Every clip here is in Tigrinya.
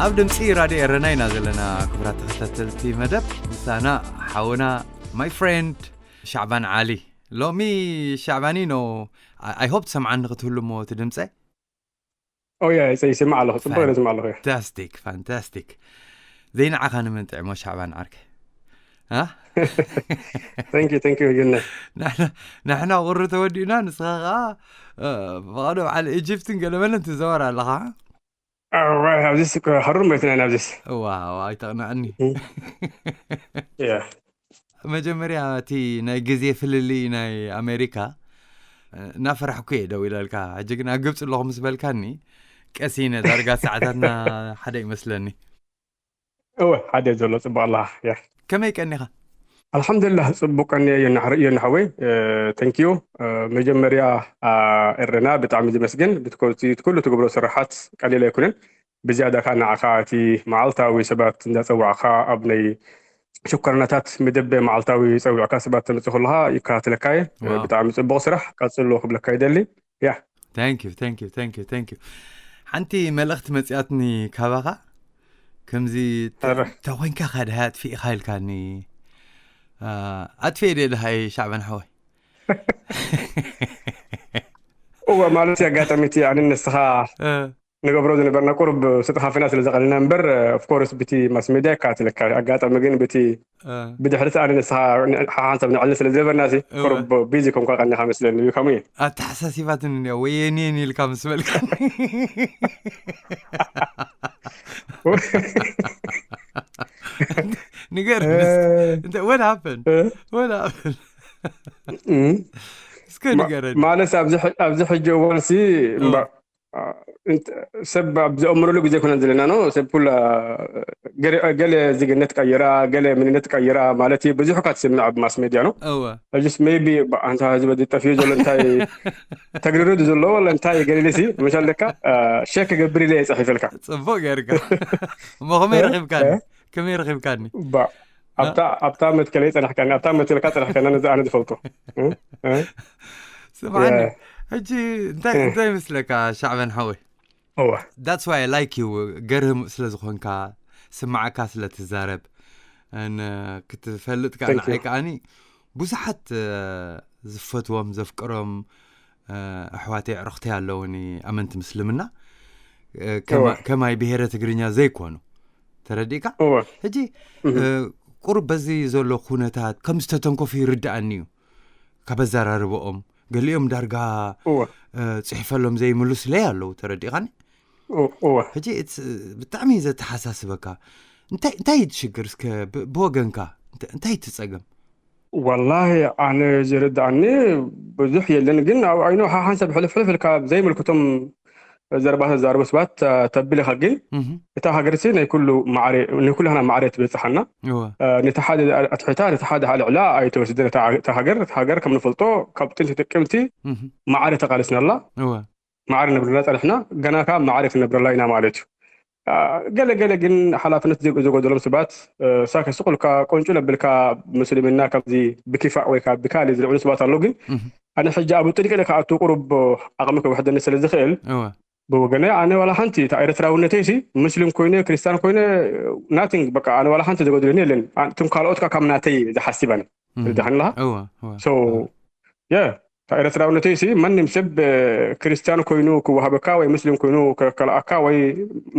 ኣብ ድምፂ ራድዮ ኤረና ኢና ዘለና። ክቡራት ተኸታተልቲ መደብ፣ ምሳና ሓውና፣ my friend፣ ሻዕባን ዓሊ። ሎሚ ሻዕባኒ ነው። I hope ትሰምዓኒ ክትህሉ እሞ እቲ ድምፀ። ኦያ ይሰማዕ ኣለኹ፣ ፅቡቅ ይሰማዕ ኣለኹ። Fantastic, fantastic። ዘይንዓኻ ንምንጥዕሞ ሻዕባን ዓርከ። አ? Thank you, thank you፣ ግን ንሕና ንሕና ቁሪ ተወዲእና፣ ንስኻ ከዓ እ፣ ብቐዶ በዓል ኢጅፕትን ገለመለን ትዘወር ኣለኻ። ኣዋይ፣ ኣብዚ ስኮ ሓሩር መይትና ኢና ኣብዚስ። ዋው፣ ኣይተቕንዐኒ። ያ መጀመርያ እቲ ናይ ግዜ ፍልልይ ናይ ኣሜሪካ እ፣ እናፈራሕኩ እየ ደው ኢለልካ። ሕጂ ግን ኣብ ግብፂ ኣለኹ ምስ በልካኒ ቀሲነ ዳርጋ ሰዓታትና ሓደ ይመስለኒ። እወ፣ ሓደ ዘሎ ፅቡቅ ኣለኻ። ያ ከመይ ቀኒኻ? ኣልሓምዱሊላህ፣ ፅቡቅ ቀኒ እዮ ናሕረ እዮ ናሕወይ። ተንኪዩ። መጀመርያ፣ አ፣ ኤረና ብጣዕሚ ዝመስግን ብትኮ- እቲ ኩሉ ትገብሮ ስራሓት ቀሊል ኣይኮነን። ብዝያዳ ከዓ ንዓኻ እቲ መዓልታዊ ሰባት እንዳፀዋዕካ ኣብ ናይ ሽኮርናታት መደብ መዓልታዊ ፀዊዕካ ሰባት ተምፅእ ከለካ ይከታተለካ እየ። ዋው። ብጣዕሚ ፅቡቅ ስራሕ፣ ቀፅሎ ክብለካ ይደሊ። ያ Thank you, thank you, thank you, thank you። ሓንቲ መልእኽቲ መፂኣትኒ ካባኻ። ከምዚ ተ- ኧረ። ተኮንካ ካድሃ ኣጥፊእኻ ኢልካኒ። አ፣ ኣጥፊኤ ድየ ድሃይ ሻዕበን ሓወይ? እወ፣ ማለት እዩ። ኣጋጣሚ እቲ ኣነ ንስኻ እ፣ ንገብሮ ዝነበርና ቁሩብ ስጥኻፊና ስለ ዝቐንና እምበር፣ ኦፍኮርስ ብቲ ማስ ሜድያ ይከታተለካ። ኣጋጣሚ ግን ብቲ እ። ብድሕሪት ኣነ ንስኻ ሓንሳብ ንዕልል ስለ ዝነበርና ሲ እወ። ቁሩብ ቢዚ ኮንካ ቀኒኻ መስለኒ እዩ ከምኡ እዩ። ኣተሓሳሲባትኒ እንዲያ ወየኔን ኢልካ ምስ በልካኒ። ንገር እ፣ what happened? እ፣ What happened? እ። እስከ ንገረኒ። ማለት ኣብዚ ሕ- ኣብዚ ሕጂ እዋን ሲ እምባ- አ፣ እንት- ሰብ ኣብ ዘእምረሉ ግዜ ኩነን ዘለና ነው። ሰብ ኩላ ገለ- ገለ ዜግነት ቀይራ፣ ገለ መንነት ቀይራ ማለት እዩ። ብዙሕ እኳ ትስምዕ ኣብ ማስ ሜድያ ነው። እወ። ሕጅስ ሜቢ ኣንታ ህዝቢ ዝጠፍዩ ዘሎ እንታይ ተግርርድ ዘሎ ወላ እንታይ ገሊሊ ሲ መሻል ደካ ሸክ ገብር ኢለ እየ ጽሒፈልካ። ጽቡቅ ጌርካ። እሞ ከመይ ረኺብካኒ? ከመይ ረኺብካኒ? ባ ኣብታ ኣብታ መትከለይ ጸናሕካኒ፣ ኣብታ መትከልካ ጸናሕካኒ፣ ነዚ ኣነ ዝፈልጦ። እ? እ? ስምዓኒ፣ የ- ሕጂ እንታይ እ። እንታይ ይመስለካ ሻዕበን ሓወይ? እወ። That's why I like you። ገርህም ስለ ዝኾንካ፣ ስማዓካ ስለ ትዛረብ፣ ን ክትፈልጥ ከኣ Thank you። ንዓይ ከኣኒ ብዙሓት እ፣ ዝፈትዎም ዘፍቅሮም እ፣ ኣሕዋተይ ኣዕሩኽተይ ኣለውኒ ኣመንቲ ምስልምና እ፣ ከማ- እወ። ከማይ ብሄረ ትግርኛ ዘይኮኑ። ተረዲእካ? እወ። ሕጂ እህ። እ፣ ቁሩብ በዚ ዘሎ ኩነታት ከም ዝተተንከፉ ይርድኣኒ እዩ። ካብ ኣዘራርበኦም ገሊኦም ዳርጋ እወ። እ፣ ጽሒፈሎም ዘይምሉስለይ ኣለዉ። ተረዲእካኒ? እወ። እወ። ሕጂ it's ብጣዕሚ እዩ ዘተሓሳስበካ። እንታይ እንታይ እዩ እቲ ሽግር? እስከ ብ- ብወገንካ እንተ- እንታይ እዩ እቲ ጸገም? ወላሂ ኣነ ዝርድኣኒ ብዙሕ የለን፣ ግን ኣብ ኣይኖ ሓሓንሳብ ሕልፍ ሕልፍ ኢልካ ዘይምልክቶም ዘረባታት ዝዛረቡ ሰባት ተ- ተብል ኢኻ። ግን እህ፣ እታ ሃገርሲ ናይ ኩሉ ማዕረ ናይ ኩላህና ማዕረ ትበጽሓና። እወ። እ፣ ነቲ ሓደ ኣትሒታ ነቲ ሓደ ኣልዕላ ኣይተወስድን። እታ እታ ሃገር እታ ሃገር ከም ንፈልጦ ካብ ጥንቲ ጥቅምቲ እህ፣ ማዕረ ተቃሊስናላ። እወ። ማዕረ ነብርና ጸኒሕና፣ ገና ካብ ማዕረ ክንነብረላ ኢና ማለት እዩ። አ፣ ገለ ገለ ግን ሓላፍነት ዘ- ዘጎደሎም ሰባት እ፣ ሳክ ስቕ ኢልካ ቆንጩ ለብልካ ምስልምና ካብዚ ብኪፋእ ወይ ካብ ብካሊ ዝልዕሉ ሰባት ኣለዉ። ግን እህ፣ ኣነ ሕጂ ኣብ ጥልቂ ኢለ ክኣቱ ቁሩብ ዓቕሚ ክውሕደኒ ስለ ዝኽእል እወ። ብወገነ ኣነ ዋላ ሓንቲ እታ ኤርትራውነተይ ሲ ሙስሊም ኮይነ ክርስቲያን ኮይነ ናቲንግ በቃ ኣነ ዋላ ሓንቲ ዘጎድለኒ የለን። ኣ- እቶም ካልኦት ከዓ ካብ ናተይ ዝሓስብ ኣነ እህ፣ ርዳሕንላ እወ፣ እወ። ሶ የ እታ ኤርትራውነተይ ሲ ማንም ሰብ እ፣ ክርስቲያን ኮይኑ ክወሃበካ ወይ ሙስሊም ኮይኑ ከ- ከልኣካ ወይ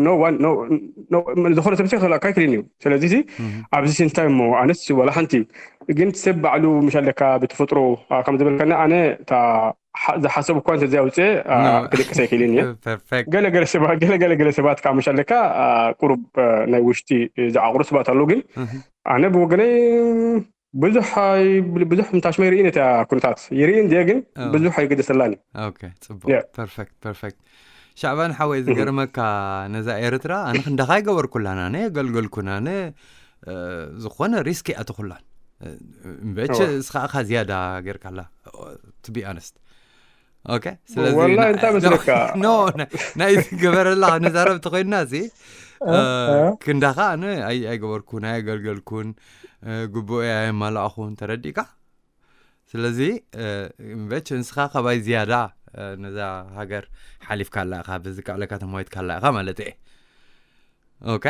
no one no no ዝኾነ ሰብ ሲ ከልኣካ ኣይክልን እዩ። ስለዚ ሲ እህ፣ ኣብዚ ሲ እንታይ እሞ ኣነስ ዋላ ሓንቲ ግን ሰብ ባዕሉ ምሽ ኣለካ ብተፈጥሮ ኣ፣ ከም ዝበልከና ኣነ እታ ሓ- ዝሓሰብ እኳ እንተዘይ ኣውፅኤ ኣ፣ No። ክደቅስ ኣይክእልን እየ። ፐርፌክት። ገለ ገለ ሰባ- ገለ ገለ ገለ ሰባት ከዓ ምሽ ኣለካ ኣ፣ ቁሩብ እ፣ ናይ ውሽጢ እ፣ ዝዓቕሩ ሰባት ኣለዉ። ግን እህ፣ ኣነ ብወገነይ ብዙሕ ኣይ- ብዙሕ ምታሽመ ይርእን እታ ኩነታት ይርእን እየ፣ ግን እ። ብዙሕ ኣይገደሰላን። ኦኬ፣ ጽቡቅ። ያ። ፐርፌክት፣ ፐርፌክት። ሻዕባን ሓወይ፣ እህ። ዝገርመካ ነዛ ኤርትራ ኣነ ክንዳኻ ኣይገበርኩላን፣ ኣነ የገልገልኩን፣ ኣነ እ፣ ዝኾነ ሪስክ ይኣትኹላን። እ፣ እምበች እወ። እስኻ እኻ ዝያዳ ጌርካላ፣ to be honest። ኦኬ፣ ስለዚ ወላሂ ና- እንታይ ኖ- መስለካ? ኖ፣ ና- ናይ ገበረላ ንዛረብ ተኾይንና እዚ እ፣ እ። ክንዳኻ ኣነ ኣይ- ኣይገበርኩን፣ ኣየገልገልኩን፣ እ፣ ግቡእ ኣየማላእኹን። ተረዲእካ? ስለዚ እ፣ እምበች ንስኻ ካባይ ዝያዳ እ፣ ነዛ ሃገር ሓሊፍካላ ኢኻ፣ በዚ ከዕለካ ተማዊትካላ ኢኻ ማለት እየ። ኦኬ።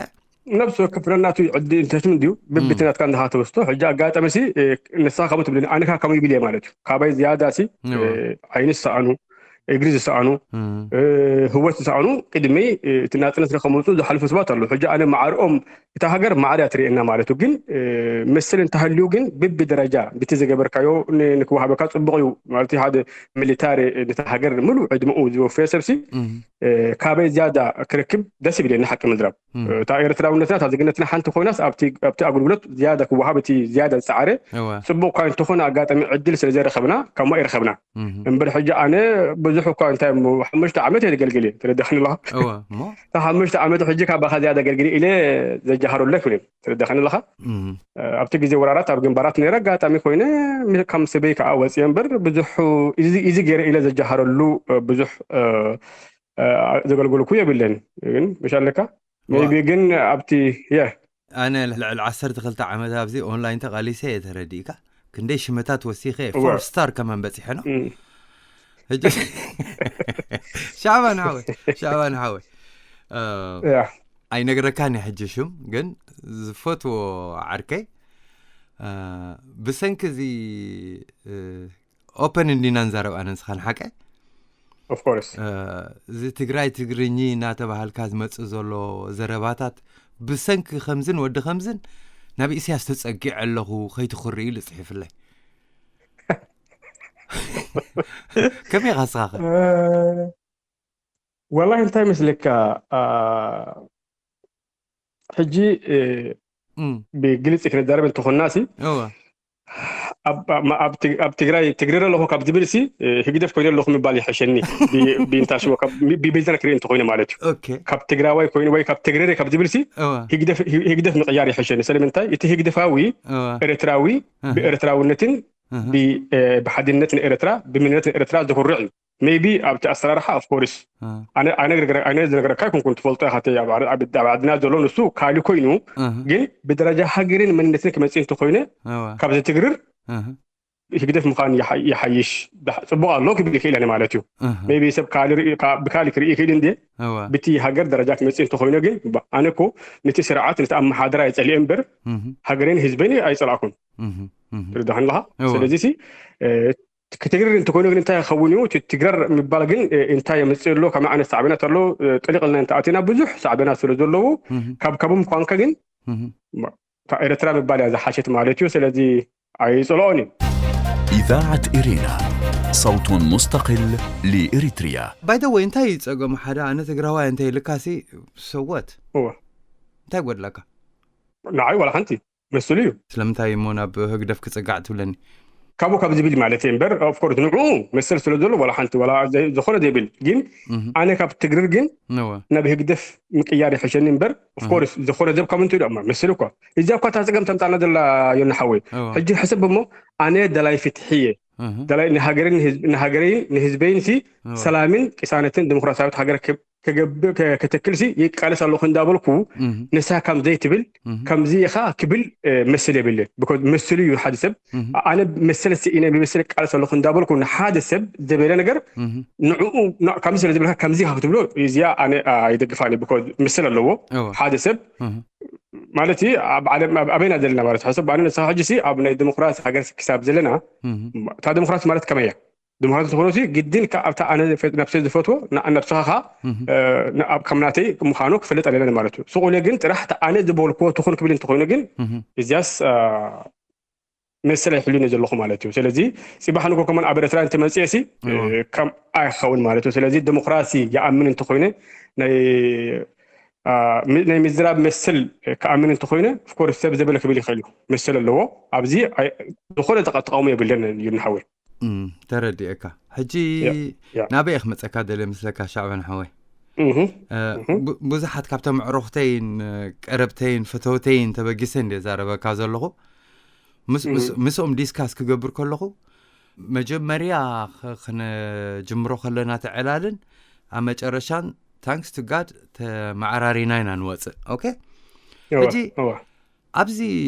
ነብሲ ወከፍ ነናቱ ዕዲ እንተሽም እንድዩ ብብቲ ናትካ እንዳኻ ተወስቶ። ሕጂ ኣጋጣሚ ሲ ንስኻ ከምኡ ትብለኒ፣ ኣነ ካ ከምኡ ይብል እየ ማለት እዩ። ካባይ ዝያዳ ሲ ዓይኒ ዝሰኣኑ፣ እግሪ ዝሰኣኑ፣ ህወት ዝሰኣኑ ቅድመይ እቲ ናፅነት ከመፁ ዝሓልፉ ሰባት ኣለዉ። ሕጂ ኣነ ማዕርኦም፣ እታ ሃገር ማዕር እያ ትርእየና ማለት እዩ። ግን መሰል እንተሃልዩ ግን ብብደረጃ ብቲ ዝገበርካዮ ንክወሃበካ ፅቡቕ እዩ ማለት እዩ። ሓደ ሚሊታሪ ነታ ሃገር ምሉእ ዕድመኡ ዝወፈየ ሰብሲ ካበይ ዝያዳ ክረክብ ደስ ይብል እየ፣ ንሓቂ ምዝራብ። እታ ኤርትራውነትና እታ ዜግነትና ሓንቲ ኮይናስ ኣብቲ ኣብቲ ኣገልግሎት ዝያዳ ክወሃብ እቲ ዝያዳ ዝፀዓረ እወ። ፅቡቅ እኳ እንተኾነ ኣጋጣሚ ዕድል ስለ ዘይረኸብና ካብ ማይ ረኸብና እምበር ሕጂ ኣነ ብዙሕ እኳ እንታይ እሞ ሓሙሽተ ዓመት እየ ዘገልግል እየ፣ ተረዳኽኒ ኣለኻ? እወ እሞ እታ ሓሙሽተ ዓመት ሕጂ ካባኻ ዝያዳ ኣገልግል ኢለ ዘጃሃረሉ ኣይኮነን፣ ተረዳኽኒ ኣለኻ? እም። ኣብቲ ግዜ ወራራት ኣብ ግንባራት ነይረ ኣጋጣሚ ኮይነ ም- ከም ሰበይ ከዓ ወፅየ እምበር ብዙሕ እዚ እዚ ገይረ ኢለ ዘጃሃረሉ ብዙሕ ዘገልገልኩ የብለን። ግን መሻለካ ሜቢ ግን ኣብቲ የ ኣነ ልዕሊ ዓሰርተ ክልተ ዓመት ኣብዚ ኦንላይን ተቓሊሰ እየ፣ ተረዲእካ? ክንደይ ሽመታት ወሲኸ እየ። እወ። ፎር ስታር ከማን በፂሐ ነው። እም፣ ሕጂ ሻዕባን ሓወይ፣ ሻዕባን ሓወይ፣ እ፣ ያ ኣይነግረካን እየ ሕጂ ሽም፣ ግን ዝፈትዎ ዓርከይ፣ እ፣ ብሰንኪ እዚ፣ እ፣ ኦፐን እንዲና ንዛረብ ኣነ ንስኻን ሓቀ። ኦፍኮርስ እ፣ እዚ ትግራይ ትግርኚ እናተባሃልካ ዝመፅእ ዘሎ ዘረባታት ብሰንኪ ከምዝን ወዲ ከምዝን ናብ ኢሳያስ ተፀጊዐ ኣለኹ ከይትኽሪ ኢሉ ፅሒፍለይ። ከመይ ኢኻ ንስኻኸ? ወላሂ እንታይ መስለካ፣ አ፣ ሕጂ እ፣ እም፣ ብግልፂ ክንዛረብ እንተኾንና ሲ እወ ኣብ ኣብ- ኣብ ትግ- ኣብ ትግራይ ትግርረ ኣለኹ ካብ ዝብል ሲ እ፣ ህግደፍ ኮይነ ኣለኹ ምባል ይሐሸኒ። ቢ- ቢንታሽዎ ካብ ቢ- ቢቢልተን ክርኢ እንተኮይነ ማለት እዩ። ኦኬ ካብ ትግራዋይ ኮይኑ ወይ ካብ ትግርረ ካብ ዝብል ሲ እወ ህግደፍ ህግደፍ ምቕያር ይሐሸኒ። ስለምንታይ እቲ ህግደፋዊ እወ ኤርትራዊ እህ፣ ብኤርትራውነትን እህ፣ ብ- እ፣ ብሓድነትን ኤርትራ ብመንነትን ኤርትራ ዝኩርዕ እዩ። ሜቢ ኣብቲ ኣሰራርሓ ኦፍኮርስ እህ፣ ኣነ ኣነ ዝነግረ- ኣነ ዝነግረካ ይኮንኩን ትፈልጦ ኢኻ። እቲ ኣብ ዓድ- ኣብ ኣብ ዓድና ዘሎ ንሱ ካሊ ኮይኑ እህ፣ ግን ብደረጃ ሃገርን መንነትን ክመፅእ እንተኮይነ እወ ካብ ዝትግርር እህ፣ ህግደፍ ምዃን ይሓ- ይሓይሽ። ዳ- ፅቡቅ ኣሎ ክብል ይኽእል እየ ማለት እዩ። እህ፣ ሜቢ ሰብ ካሊ ርኢ- ካ- ብካሊ ክርኢ ይኽእል እንዴ እወ ብቲ ሃገር ደረጃ ክመፅእ እንተኮይነ ግን ባ- ኣነ እኮ ነቲ ስርዓት ነቲ ኣመሓደራ ይፀልእ እምበር እህ፣ ሃገሬን ህዝበን ኣይፀላእኩን። እህ፣ እህ፣ ትርዳኸን ኣለኻ? እወ ስለዚ ሲ እ፣ ክትግርር እንተኮይኑ ግን እንታይ ክኸውን እዩ? እቲ ትግረር ምባል ግን እ፣ እንታይ የምፅእ ኣሎ? ከመይ ዓይነት ሳዕቤናት ኣሎ? እ፣ ጥልቅ ኢልና እንተኣቲና ብዙሕ ሳዕቤናት ስለ ዘለዉ እህ፣ ካብ ካብም ኳንካ ግን እህ። እታ ኤርትራ ምባል እያ ዝሓሸት ማለት እዩ። ስለዚ ኣይፅልኦን እዩ። إذاعة إرينا، صوت مستقل لإريتريا. ባይ ደ ወይ እንታይ እዩ ጸገሙ? ሓደ ኣነ ትግራዋይ እንተ ኢልካሲ ሰወት እወ እንታይ ጎድለካ? ንዓይ ዋላ ሓንቲ መስሉ እዩ። ስለምንታይ እሞ ናብ ህግደፍ ክጽጋዕ ትብለኒ? ካብኡ ካብ ዝብል ማለት እየ እምበር ኦፍኮርስ ንዕኡ መሰል ስለ ዘሎ ዋላ ሓንቲ ዋላ ዘ- ዝኾነ ዘይብል ግን እህ፣ ኣነ ካብ ትግርር ግን እወ ናብ ህግደፍ ምቅያር ይሕሸኒ እምበር ኦፍኮርስ ዝኾነ ዘብ ካብ እንት ድማ መስል እኳ እዚኣ እኳ እታ ፀገም ተምፃና ዘላ ዮና ሓወይ እወ ሕጂ ሕሰብ እሞ ኣነ ደላይ ፍትሒ እየ እህ፣ ደላይ ንሃገርን ንህዝብ- ንሃገረይን ንህዝበይን ሲ እወ ሰላምን ቅሳነትን ዲሞክራሲያዊት ሃገር ክብ- ክገብር ከ- ከተክል ሲ ይቃለስ ኣለኹ እንዳበልኩ እህ፣ ንሳ ከም ዘይትብል እህ፣ ከምዚ ኢኻ ክብል እ፣ መስል የብልን። ብኮዝ መስል እዩ ሓደ ሰብ እህ፣ ኣነ መሰል ስኢነ ብመሰል ቃለስ ኣለኹ እንዳበልኩ ንሓደ ሰብ ዘበለ ነገር እህ፣ ንዕኡ ን- ከምዚ ስለ ዝብልካ ከምዚ ኢኻ ክትብሎ እዚኣ ኣነ ኣይደግፋን። ብኮዝ ምስል ኣለዎ እወ ሓደ ሰብ እህ፣ ማለት እዩ። ኣብ ዓለም ኣብ- ኣበይና ዘለና ማለት ሕሰብ ኣነ ንስኻ ሕጂ ሲ ኣብ ናይ ዲሞክራሲ ሃገር ክሳብ ዘለና እህ፣ እታ ዲሞክራሲ ማለት ከመይ እያ? ዲሞክራሲ ዝኾነ ሲ ግድን ካብ ኣብታ ኣነ ፈ- ነብሰይ ዝፈትዎ ን- ነብስኻ ኸ እህ፣ እ፣ ን- ኣብ ከም ናተይ ምዃኑ ክፈልጥ ኣለና ማለት እዩ። ስቕ ኢለ ግን ጥራሕ እታ ኣነ ዝበልክዎ ትኹን ክብል እንተኮይኑ ግን እህ፣ እዚያስ እ፣ መሰል ኣይሕሉን እየ ዘለኹ ማለት እዩ። ስለዚ ፅባሕ ንጎ ከማን ኣብ ኤርትራ እንተመፅኤ ሲ እ፣ እወ ከም ኣይኸውን ማለት እዩ። ስለዚ ዲሞክራሲ ይኣምን እንተኮይነ ናይ እ፣ ም- ናይ ምዝራብ መስል ክኣምን እንተኮይነ ኦፍኮርስ ሰብ ዘበለ ክብል ይኽእል እዩ። መስል ኣለዎ ኣብዚ ኣይ- ዝኾነ ተቃ- ተቃውሞ የብለን እዩ ንሓወይ። እም፣ ተረዲኤካ። ሕጂ ያ፣ ያ። ናበይ እየ ክመፀካ ደለ ምስለካ ሻዕበን ሓወይ? እህ፣ እ፣ እህ። ቡ- ብዙሓት ካብቶም ኣዕሩኽተይን እ፣ ቀረብተይን ፈተውተይን ተበጊሰ እንደ ዛረበካ ዘለኹ ምስ- ምስ- እህ። ምስኦም ዲስካስ ክገብር ከለኹ መጀመርያ ኸ- ክነጅምሮ ከለና ተዕላልን ኣብ መጨረሻን ታንክስ ቱ ጋድ ተመዓራሪና ኢና ንወፅእ። ኦኬ እወ፣ ሕጂ እወ። ኣብዚ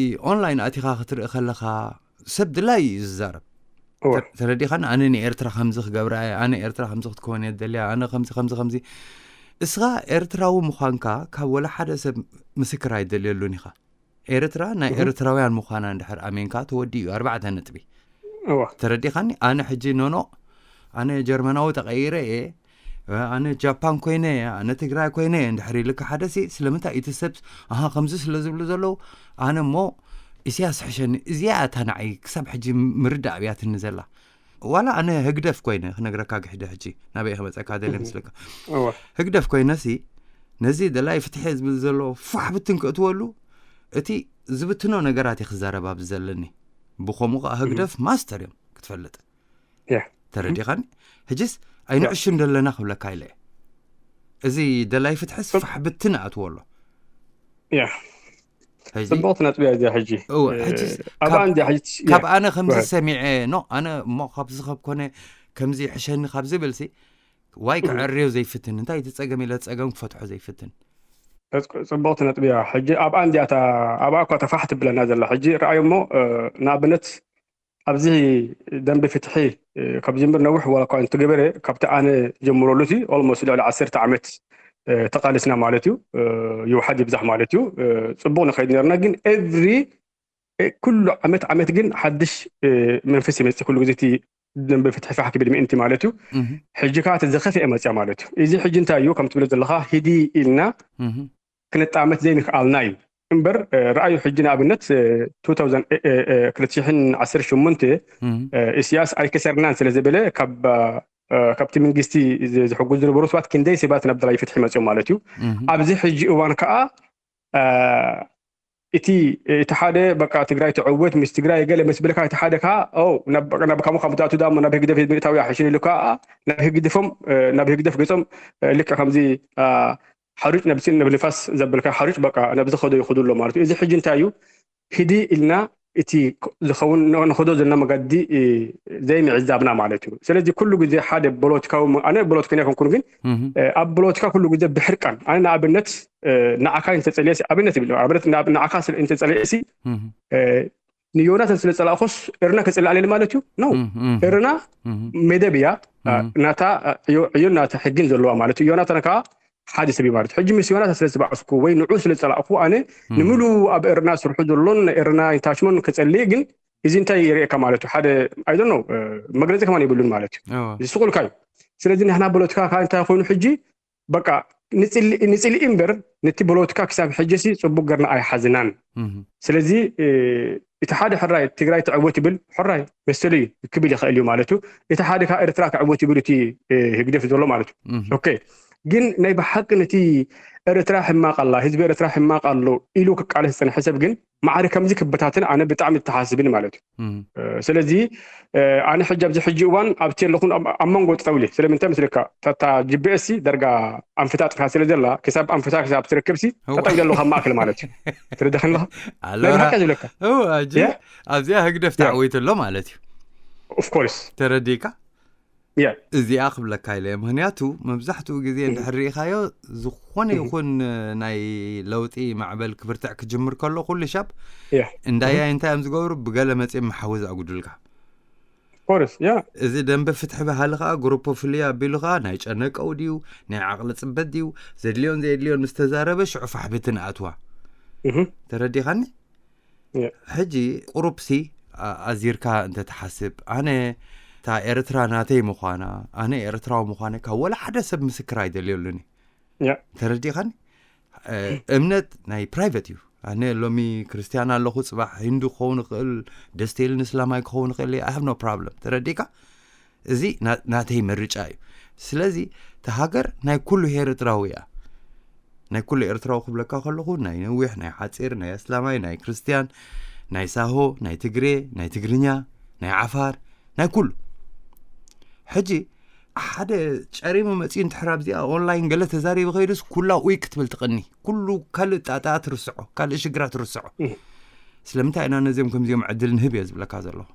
ኦንላይን ኣቲኻ ክትርኢ ከለኻ ሰብ ድላይ እዩ ዝዛረብ። እወ። ተ- ተረዲኻኒ? ኣነ ንኤርትራ ከምዚ ክገብራ እየ፣ ኣነ ኤርትራ ከምዚ ክትከውን እየ ደልያ፣ ኣነ ከምዚ ከምዚ ከምዚ። እስኻ ኤርትራዊ ምዃንካ ካብ ወላ ሓደ ሰብ ምስክር ኣይደልየሉን ኢኻ። ኤርትራ ናይ እህ። ኤርትራውያን ምዃና እንድሕር ኣሜንካ ተወዲኡ እዩ። ኣርባዕተ ነጥቢ። እዋ ተረዲኻኒ? ኣነ ሕጂ ኖኖ፣ ኣነ ጀርመናዊ ተቐይረ እየ፣ ኣነ ጃፓን ኮይነ እየ፣ ኣነ ትግራይ ኮይነ እየ እንድሕር ኢልካ ሓደ ሲ፣ ስለምንታይ እቲ ሰብ፣ ኣሃ፣ ከምዚ ስለ ዝብሉ ዘለዉ፣ ኣነ እሞ ኢሳያስ ሕሸኒ። እዚኣ እታ ንዓይ ክሳብ ሕጂ ምርዳእ ኣብያትኒ ዘላ። ዋላ ኣነ ህግደፍ ኮይነ ክነግረካ ግሕደ ሕጂ ናበይ ከመፀካ ደለ ምስልካ እዋ ህግደፍ ኮይነሲ፣ ነዚ ደላይ ፍትሒ ዝብል ዘሎ ፋሕ ብትን ክእትወሉ፣ እቲ ዝብትኖ ነገራት እዩ ክዛረብ ኣብዚ ዘለኒ። ብኸምኡ ከዓ ህግደፍ ማስተር እዮም ክትፈልጥ። ያ ተረዲኻኒ? ሕጂስ ኣይንዕሹን ደለና ክብለካ ኢለ እየ። እዚ ደላይ ፍትሕስ ፋሕ ብትን ኣእትዎ ኣሎ። ያ ሕጂ ጽቡቕቲ ነጥቢ እያ እዚኣ። ሕጂ እወ፣ እ፣ ሕጂስ ኣብኣ ካብ- እንዲያ ሕጂ ያ ካብ ኣነ ከምዚ ወ- ሰሚዐ ኖ፣ ኣነ እሞ ካብዚ ከብ ኮነ ከምዚ ይሕሸኒ ካብ ዝብል ሲ፣ ዋይ ክዕርዮ ዘይፍትን፣ እንታይ እቲ ጸገም ኢለ ጸገም ክፈትሖ ዘይፍትን። ጽ- ጽቡቕቲ ነጥቢ እያ። ሕጂ ኣብኣ እንዲያ እታ ኣብኣ እኳ ተፋሕ ትብለና ዘላ። ሕጂ ረኣዮ እሞ እ፣ ንኣብነት ኣብዚ ደንቢ ፍትሒ እ፣ ካብ ዝምር ነዊሕ ዋላ እኳ እንትገበረ፣ ካብቲ ኣነ ጀምረሉ ሲ ኦልሞስት ልዕሊ ዓሰርተ ዓመት እ፣ ተቃልስና ማለት እዩ። እ፣ ይውሓድ ይብዛሕ ማለት እዩ። እ፣ ጽቡቕ ንኸይድ ነርና። ግን ኤቭሪ እ፣ ኩሉ ዓመት ዓመት ግን ሓድሽ እ፣ መንፈስ ይመጽእ። ኩሉ ግዜ እቲ ደንበ ፍትሒ ፋሕ ክብል ምእንቲ ማለት እዩ። እህ፣ ሕጂ ከዓ እቲ ዝኸፍአ መጽያ ማለት እዩ። እዚ ሕጂ እንታይ እዩ ከም ትብሎ ዘለኻ፣ ሂዲ ኢልና እህ፣ ክነጣመት ዘይንክኣልና እዩ። እምበር እ፣ ረኣዩ ሕጂ ንኣብነት እ፣ two thousand እ፣ እ፣ እ፣ ክልተ ሽሕን ዓሰርተ ሸሞንተ እህ፣ እ፣ ኢሳያስ ኣይከሰርናን ስለ ዝበለ ካብ እ፣ ካብቲ መንግስቲ ዝ- ዝሕጉዝ ዝነበሩ ሰባት ክንደይ ሰባት ናብ ደላይ ፍትሒ መጽዮም ማለት እዩ። እህ፣ ኣብዚ ሕጂ እዋን ከዓ እ፣ እቲ እቲ ሓደ በቃ ትግራይ ትዕወት ምስ ትግራይ ገለ ምስ ብልካ፣ እቲ ሓደ ከዓ ኦ ናብ ናብ ካሙ ካብ ትኣቱ ዳሞ ናብ ህግደፍ ምእታው ይሓሽን ኢሉ ከዓ ናብ ህግደፎም እ፣ ናብ ህግደፍ ገጾም እ፣ ልክዕ ከምዚ እ፣ ሓሩጭ ነብሲ ነብ ንፋስ ዘብልካ ሓሩጭ በቃ ነብዚ ከዶ ይኸዱ ኣሎ ማለት እዩ። እዚ ሕጂ እንታይ እዩ? ሂዲ ኢልና እቲ ክ- ዝኸውን ን- ንኸዶ ዘለና መገዲ እ፣ ዘይምዕዛብና ማለት እዩ። ስለዚ ኩሉ ግዜ ሓደ ፖለቲካዊ ም- ኣነ ፖለቲከኛ ኣይኮንኩን፣ ግን እህ፣ እ፣ ኣብ ፖለቲካ ኩሉ ግዜ ብሕርቃን፣ ኣነ ንኣብነት እ፣ ንዓካ እንተጸልየሲ፣ ኣብነት ይብል ኣብነት ንኣብ- ንዓካ ስለ እንተጸልየሲ እህ፣ እ፣ ንዮናታን ስለ ጸላእኩስ ኤርና ከጸልእ ኣለኒ ማለት እዩ ነው። እህ፣ እህ፣ ኤርና እህ፣ መደብ እያ እ፣ እህ፣ ናታ እ፣ ዕዮ- ዕዮን ናታ ሕግን ዘለዋ ማለት እዩ። ዮናታን ከዓ ሓደ ሰብ እዩ ማለት እዩ። ሕጂ ምስ ዮናታን ስለ ዝበኣስኩ ወይ ንዑ ስለ ዝጸላእኩ ኣነ እህ፣ ንምሉ ኣብ ኤርና ስርሑ ዘሎን ኤርና ኢንታችመን ከጸልእ ግን እዚ እንታይ የርእየካ ማለት እዩ? ሓደ ኣይ ዶንት ኖ መግለጺ ከማን የብሉን ማለት እዩ። እወ፣ እዚ ስቑልካ እዩ። ስለዚ ንሕና ፖለቲካ ከዓ እንታይ ኮይኑ ሕጂ በቃ ንጽልኢ ንጽልኢ እምበር ነቲ ፖለቲካ ክሳብ ሕጂ ሲ ጽቡቅ ገርና ኣይሓዝናን። እህ፣ ስለዚ እ፣ እቲ ሓደ ሕራይ ትግራይ ትዕወት ይብል፣ ሕራይ መሰሉ እዩ ክብል ይኽእል እዩ ማለት እዩ። እቲ ሓደ ከዓ ኤርትራ ትዕወት ይብል እቲ እ፣ ህግደፍ ዘሎ ማለት እዩ። እህ፣ ኦኬ፣ ግን ናይ ብሓቂ ነቲ ኤርትራ ሕማቕ ኣላ፣ ህዝቢ ኤርትራ ሕማቕ ኣሎ ኢሉ ክቃለስ ዝጸንሐ ሰብ ግን ማዕሪ ከምዚ ክበታተን ኣነ ብጣዕሚ ተሓስብን ማለት እዩ። እህ፣ እ፣ ስለዚ እ፣ ኣነ ሕጂ ኣብዚ ሕጂ እዋን ኣብቲ ኣለኹን ኣብ ኣብ መንጎ ጠጠው ኢለ፣ ስለምንታይ ምስልካ ታታ ጂፒኤስ ሲ ደርጋ ኣንፍታ ጥፋ ስለ ዘላ ክሳብ ኣንፍታ ክሳብ ትረክብ ሲ እዋ። ጠጠው ኢለ ኣለኹ ኣብ ማእከል ማለት እዩ። ትርዳኸኒ ኣለኻ? ናይ ኣሎራ ብሓቂ ዝብለካ እው፣ ኣጂ ያ ኣብዚኣ ህግደፍ ያ ተዓዊቱ ኣሎ ማለት እዩ። ኦፍ ኮርስ ተረዲእካ? ያ እዚኣ ክብለካ ኢለ፣ ምክንያቱ መብዛሕትኡ ግዜ እንድሕር ርኢኻዮ፣ ዝኾነ ይኹን ናይ ለውጢ ማዕበል ክብርትዕ ክጅምር ከሎ፣ ኩሉ ሻብ ያ እንዳያ እንታይ እዮም ዝገብሩ? ብገለ መፅኦም መሓወዝ ኣጉድልካ። ኮርስ ያ እዚ ደንበ ፍትሒ በሃሊ ከዓ ግሩፖ ፍልይ ኣቢሉ ከዓ ናይ ጨነቀው ድዩ ናይ ዓቕሊ ፅበት ድዩ ዘድልዮን ዘየድልዮን ምስ ተዛረበ ሽዑ ፋሕብትን ኣትዋ። እህ ተረዲኻኒ? ያ ሕጂ ቁሩብሲ ኣ- ኣዚርካ እንተትሓስብ፣ ኣነ እታ ኤርትራ ናተይ ምዃና፣ ኣነ ኤርትራዊ ምዃነ ካብ ወላ ሓደ ሰብ ምስክር ኣይደልየሉኒ። ያ ተረዲኻኒ? እ፣ እምነት ናይ ፕራይቨት እዩ። ኣነ ሎሚ ክርስትያን ኣለኹ፣ ጽባሕ ሂንዱ ክኸውን ይኽእል፣ ደስ ኢልኒ እስላማይ ክኸውን ይኽእል፣ I have no problem። ተረዲካ? እዚ ና- ናተይ ምርጫ እዩ። ስለዚ እታ ሃገር ናይ ኩሉ ኤርትራዊ እያ። ናይ ኩሉ ኤርትራዊ ክብለካ ከለኹ ናይ ነዊሕ፣ ናይ ሓጺር፣ ናይ ኣስላማይ፣ ናይ ክርስትያን፣ ናይ ሳሆ፣ ናይ ትግሬ፣ ናይ ትግርኛ፣ ናይ ዓፋር፣ ናይ ኩሉ። ሕጂ ሓደ ጨሪሙ መጺኡ እንድሕር ኣብዚኣ ኦንላይን ገለ ተዛሪቡ ከይዱስ ኩላ ኡይ ክትብል ትቕኒ። ኩሉ ካልእ ጣጣ ትርስዖ፣ ካልእ ሽግራ ትርስዖ። እህ። ስለምንታይ ኢና ነዚኦም ከምዚኦም ዕድል ንህብ እየ ዝብለካ ዘለኹ።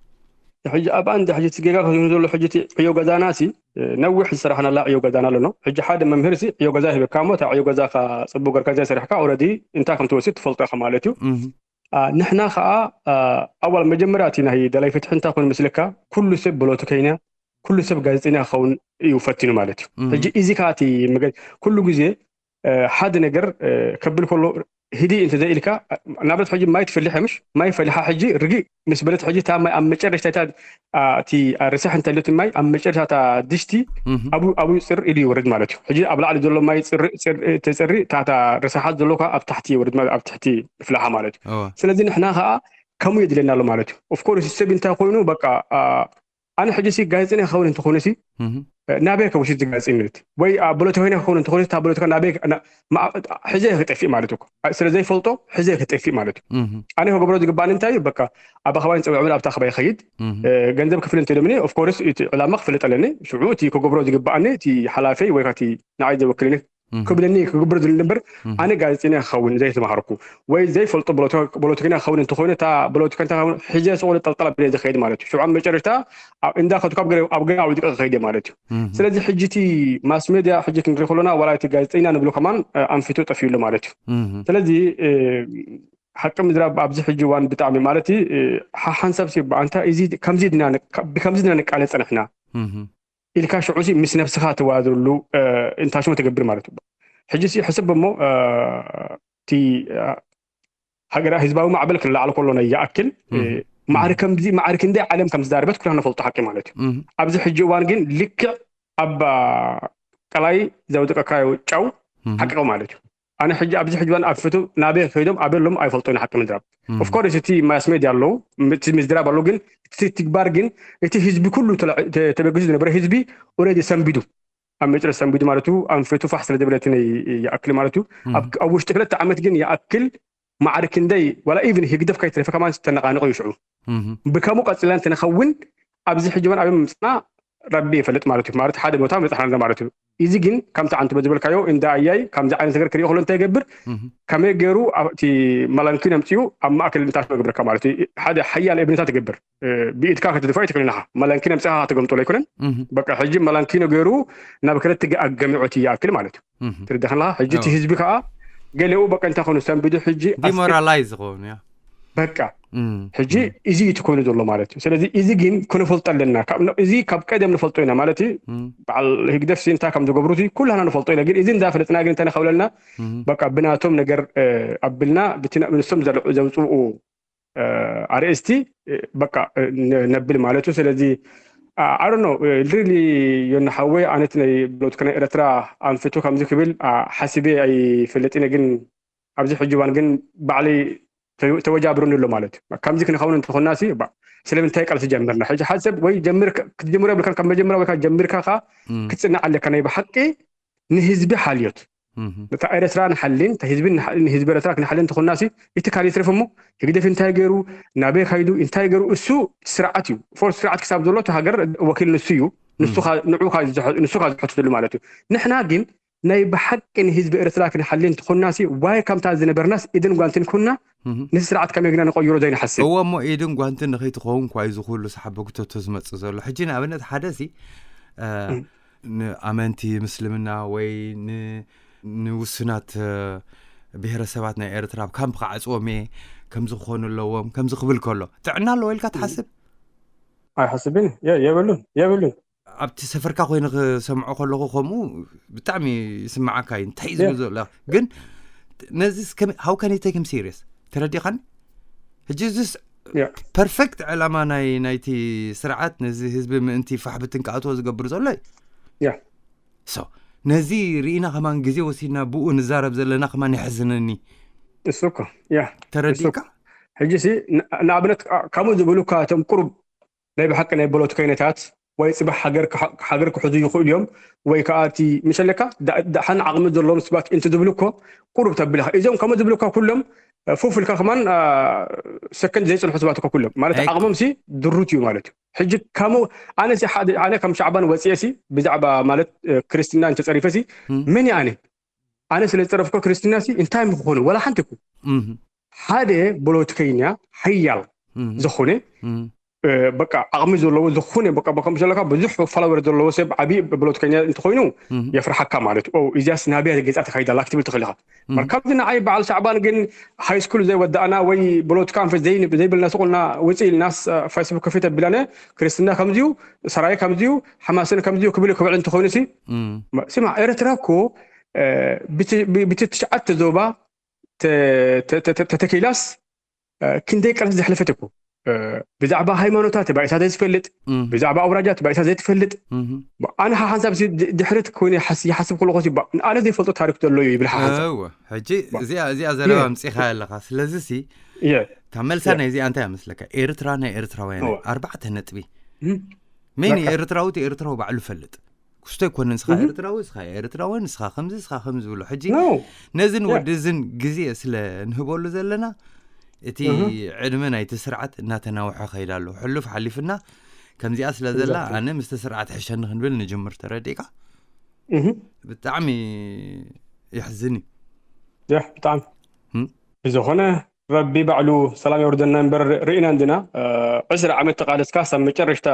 ሕጂ ኣብኣ እንደ ሕጂ እቲ ጌጋ ከዝህኑ ዘሎ ሕጂ እቲ ዕዮ ገዛና ሲ ነዊሕ ዝሰራሕናላ ዕዮ ገዛና ኣለኖ። ሕጂ ሓደ መምህር ሲ ዕዮ ገዛ ሂበካ እሞ እታ ዕዮ ገዛኻ ጽቡቅ ገርካ ዘይሰሪሕካ ኦረዲ እንታይ ከም ትወስድ ትፈልጦ ኢኻ ማለት እዩ። እህ። ኣ፣ ንሕና ኸኣ ኣ፣ ኣዋል መጀመርያ እቲ ናይ ደላይ ፍትሒ እንታይ ኮይኑ ምስልካ ኩሉ ሰብ ፖለቲከኛ ኩሉ ሰብ ጋዜጠኛ ክኸውን እዩ ፈቲኑ ማለት እዩ። ሕጂ እዚ ከዓ እቲ መገ- ኩሉ ግዜ ሓደ ነገር ከብል ከሎ ሂዲ እንተዘይኢልካ፣ ንኣብነት ሕጂ ማይ ትፈልሕ ምሽ ማይ ፈሊሓ ሕጂ ርግእ ምስ በለት ሕጂ እታ ማይ ኣብ መጨረሽታ እታ እቲ ርሳሕ እንተልዮት ማይ ኣብ መጨረሽታ ድሽቲ ኣብኡ ጽር ኢሉ ይወርድ ማለት እዩ። ሕጂ ኣብ ላዕሊ ዘሎ ማይ ተጸሪ እታ ርሳሓት ዘሎ ኣብ ታሕቲ ይወርድ፣ ኣብ ትሕቲ ይፍላሓ ማለት እዩ። ስለዚ ንሕና ከዓ ከምኡ የድለና ኣሎ ማለት እዩ። ኦፍኮርስ ሰብ እንታይ ኮይኑ በቃ ኣነ ሕጂ ሲ ጋዜጠኛ ክኸውን እንተኾነ ሲ ናበይ ከውሲ ዝጋዜጠኝነት ወይ ፖለቲከኛ ክኸውን እንተኾነ ታ ፖለቲካ ናበይ ሕዘ ክጠፊእ ማለት እኮ ስለ ዘይፈልጦ ሕዘ ክጠፊእ ማለት እዩ። ኣነ ክገብሮ ዝግባእኒ እንታይ እዩ? በቃ ኣብ ኣኸባይን ፀውዕብል ኣብታ ኣኸባይ ይኸይድ፣ ገንዘብ ክፍል እንተደምኒ ኦፍኮርስ እቲ ዕላማ ክፍልጥ ኣለኒ። ሽዑ እቲ ክገብሮ ዝግባእኒ እቲ ሓላፈይ ወይ እቲ ንዓይ ዘወክልኒ ክብለኒ ክግብር ዝብል እምበር ኣነ ጋዜጠኛ ክኸውን ዘይተማሃርኩ ወይ ዘይፈልጦ ፖለቲከኛ ክኸውን እንተኾይኑ እታ ፖለቲካ እንታይ ክኸውን ሕዘ ስቕ ጠልጠል ኣቢለ ዝኸይድ ማለት እዩ። ሽዑ ኣብ መጨረሽታ እንዳ ከትኩ ኣብ ገና ኣውዲቀ ክኸይድ እየ ማለት እዩ። ስለዚ ሕጂ እቲ ማስ ሜድያ ሕጂ ክንርኢ ከሎና ዋላ እቲ ጋዜጠኛ ንብሎ ከማን ኣንፊቱ ጠፊኡ ኣሎ ማለት እዩ። ስለዚ ሓቂ ምዝራብ ኣብዚ ሕጂ እዋን ብጣዕሚ ማለት ሓንሳብ ሲ ብኣንታ እዚ ከምዚ ድና ብከምዚ ድና ንቃለ ፀንሕና ኢልካ ሽዑ ሲ ምስ ነብስኻ ተዋዘሉ እንታሽሞ ትገብር ማለት እዩ። ሕጂ ሲ ሕስብ እሞ እቲ ሃገራ ህዝባዊ ማዕበል ክለዓል ከሎ ናይ ይኣክል ማዕሪ ከምዚ ማዕሪ ክንደይ ዓለም ከም ዝዛረበት ኩልና ንፈልጦ ሓቂ ማለት እዩ። ኣብዚ ሕጂ እዋን ግን ልክዕ ኣብ ቀላይ ዘውደቀካዮ ጫው ሓቂቑ ማለት እዩ። ኣነ ሕጂ ኣብዚ ሕጂ እዋን ኣብ ፍቱ ናበይ ከይዶም ኣበሎም ኣይፈልጦ ኢና ሓቂ ምዝራብ። ኦፍኮርስ እቲ ማስ ሜድያ ኣለዉ፣ እቲ ምዝራብ ኣለዉ፣ ግን እቲ ትግባር ግን እቲ ህዝቢ ኩሉ ተበግሱ ዝነበረ ህዝቢ ኦልሬዲ ሰንቢዱ ኣብ መጨረስ ሰንቢዱ ማለት እዩ። ኣንፈቱ ፋሕ ስለ ዘበለትን ይኣክል ማለት እዩ። ኣብ ውሽጢ ክልተ ዓመት ግን ይኣክል ማዕሪ ክንደይ ዋላ ኢቭን ህግደፍ ከይትረፈ ከማን ተነቃንቆ እዩ ሽዑ። ብከምኡ ቀጽልና እንተንኸውን ኣብዚ ሕጂ እውን ኣበይ ምምፅና ረቢ ይፈልጥ ማለት እዩ። ማለት ሓደ ቦታ መፅሓና ማለት እዩ። እዚ ግን ከምቲ ዓንቱ በዝበልካዮ እንዳ ኣያይ ከምዚ ዓይነት ነገር ክሪኦ ከሎ እንታይ ይገብር? ከመይ ገይሩ እቲ መለንኪን ኣምፅኡ ኣብ ማእከል ንታሽሞ ይገብረካ ማለት እዩ። ሓደ ሓያል እብንታት ይገብር። ብኢድካ ክትድፋ ኣይትክእልን ኢኻ። መለንኪን ኣምፅኻ ከተገምጠሉ ኣይኮነን። በቃ ሕጂ መለንኪኖ ገይሩ ናብ ክልተ ኣገሚዖት ይኣክል ማለት እዩ። ትርዳኸላ ሕጂ እቲ ህዝቢ ከዓ ገሊኡ በቃ እንታይ ኮኑ ሰንቢዱ ሕጂ ዲሞራላይዝ ዝኸውን ያ በቃ ሕጂ እዚ እዩ እቲ ኮይኑ ዘሎ ማለት እዩ። ስለዚ እዚ ግን ክንፈልጦ ኣለና። እዚ ካብ ቀደም ንፈልጦ ኢና ማለት እዩ። በዓል ህግደፍ ሲ እንታይ ከም ዝገብሩ ኩላና ንፈልጦ ኢና። ግን እዚ እንዳፈለጥና ግን እንታይ ንኸብለልና በቃ ብናቶም ነገር ኣቢልና ብቲ ንሶም ዘውፅኡ ኣርእስቲ በቃ ነብል ማለት እዩ። ስለዚ ኣሮኖ ሪሊ ዮና ሓወይ ኣነት ናይ ብሎትከ ናይ ኤረትራ ኣንፍቱ ከምዚ ክብል ሓሲበ ኣይፈልጥን። ግን ኣብዚ ሕጂ እዋን ግን ባዕለይ ተወጃብሩኒ ኣሎ ማለት እዩ። ከምዚ ክንኸውን እንተኾና ሲ ስለምንታይ ቃልሲ ጀመርና? ሕጂ ሓደ ሰብ ወይ ክትጀምሮ የብልካን ካብ መጀመርያ ወይ ጀሚርካ ክትጽናዕ ኣለካ። ናይ ብሓቂ ንህዝቢ ሓልዮት እታ ኤረትራ ንሓልን እታ ህዝቢ ንህዝቢ ኤረትራ ክንሓልን እንተኾና ሲ እቲ ካልእ ይትረፍ እሞ ህግደፍ እንታይ ገይሩ ናበይ ካይዱ እንታይ ገይሩ እሱ ስርዓት እዩ። ፎር ስርዓት ክሳብ ዘሎ እቲ ሃገር ወኪል ንሱ እዩ። ንሱ ካ ዝሕትትሉ ማለት እዩ። ንሕና ግን ናይ ብሓቂ ንህዝቢ ኤርትራ ክንሓሊ እንተኾንና ሲ ዋይ ከምታ ዝነበርናስ ኢድን ጓንትን ኩና ነዚ ስርዓት ከመይ ግና ንቆይሮ ዘይንሓስብ። እወ እሞ ኢድን ጓንትን ንኸይትኸውን ኳ እዩ ዝኹሉ ሰሓበ ክተቶ ዝመጽእ ዘሎ። ሕጂ ንኣብነት ሓደ ሲ ንኣመንቲ ምስልምና ወይ ንውሱናት ብሄረሰባት ናይ ኤርትራ ኣብ ካምፕ ክዓፅዎም እየ ከምዚ ክኾኑ ኣለዎም ከምዚ ክብል ከሎ ጥዕና ኣለዎ ኢልካ ትሓስብ? ኣይሓስብን የብሉን የብሉን። ኣብቲ ሰፈርካ ኮይኑ ክሰምዖ ከለኹ ከምኡ ብጣዕሚ ይስምዓካ እዩ። እንታይ እዩ ዝብል ዘሎ ግን ነዚ how can you take him serious ተረዲኻኒ? ሕጂ እዚስ perfect ዕላማ ናይ ናይቲ ስርዓት ነዚ ህዝቢ ምእንቲ ፋሕብትን ክኣትዎ ዝገብር ዘሎ እዩ። so ነዚ ርኢና ከማን ግዜ ወሲድና ብኡ ንዛረብ ዘለና ከማን የሕዝነኒ። እሱ እኮ ያ ተረዲእካ? ሕጂ ሲ ንኣብነት ከምኡ ዝብሉካ እቶም ቁሩብ ናይ ብሓቂ ናይ ፖለቲከይነታት ወይ ፅባሕ ሃገር ክሕዙ ይኽእሉ እዮም ወይ ከዓ እቲ ምሸለካ ደሓን ዓቕሚ ዘለዎም ስባት እንት ዝብሉ እኮ ቁሩብ ተብል ኢኻ። እዞም ከምኡ ዝብሉ እኮ ኩሎም ፉፍ ኢልካ ከማን ሰከንድ ዘይፅንሑ ስባት እኮ ኩሎም ማለት ዓቕሞም ሲ ድሩት እዩ ማለት እዩ። ሕጂ ከምኡ ኣነ ሲ ሓደ ኣነ ከም ሻዕባን ወፅኤ ሲ ብዛዕባ ማለት ክርስትና እንተፀሪፈ ሲ መን እየ ኣነ ኣነ ስለ ዝፀረፍኮ ክርስትና ሲ እንታይ ምክኾኑ ወላ ሓንቲ እኮ ሓደ ፖለቲከኛ ሓያል ዝኾነ በቃ ዓቕሚ ዘለዎ ዝኾነ በቃ ከም ዘለካ ብዙሕ ፎሎወር ዘለዎ ሰብ ዓቢ ብሎትከኛ እንተኾይኑ የፍርሓካ ማለት ኦ እዚያስ ናብያ ገጻ ተካይዳ ኣላ ክትብል ትኽእል ኢኻ። መርካብ ንዓይ በዓል ሻዕባን ግን ሃይ ስኩል ዘይወዳእና ወይ ብሎት ካንፈስ ዘይብልና ስቁልና ውፅእ ኢልናስ ፌስቡክ ከፊተ ቢላነ ክርስትና ከምዚዩ ሰራይ ከምዚዩ ሓማስን ከምዚዩ ክብል ክብዕል እንተኾይኑ ሲ ስማ ኤርትራ እኮ ብቲ ትሽዓተ ዞባ ተተኪላስ ክንደይ ቀርስ ዘሕለፈት እኮ ብዛዕባ ሃይማኖታ ተባኢሳ ዘይትፈልጥ ብዛዕባ ኣውራጃ ተባኢሳ ዘይትፈልጥ ኣነ ሓንሳብ ድሕረት ኮይነ ይሓስብ ከለኹ ኣነ ዘይፈልጦ ታሪክ ዘሎ እዩ ይብል ሓንሳብ ሕጂ እዚኣ እዚኣ ዘረባ ምፅኢኻ ኣለኻ ስለዚ ሲ ካብ መልሳ ናይ እዚኣ እንታይ መስለካ ኤርትራ ናይ ኤርትራውያን ኣርባዕተ ነጥቢ ሜን ኤርትራዊ ኤርትራዊ ባዕሉ ፈልጥ ክስቶ ኣይኮነ ንስኻ ኤርትራዊ ንስኻ ኤርትራዊ ንስኻ ከምዚ ንስኻ ከምዚ ዝብሎ ሕጂ ነዝን ወዲ እዝን ግዜ ስለ ንህበሉ ዘለና እቲ ዕድመ ናይቲ ስርዓት እናተናውሐ ከይዳ ኣሎ ሕሉፍ ሓሊፍና ከምዚኣ ስለ ዘላ ኣነ ምስቲ ስርዓት ሕሸኒ ክንብል ንጅምር ተረዲእካ ብጣዕሚ የሕዝን እዩ ብጣዕሚ ብዝኾነ ረቢ ባዕሉ ሰላም የውርደና እምበር ርኢና እንድና ዕስራ ዓመት ተቃለስካ ሳብ መጨረሽታ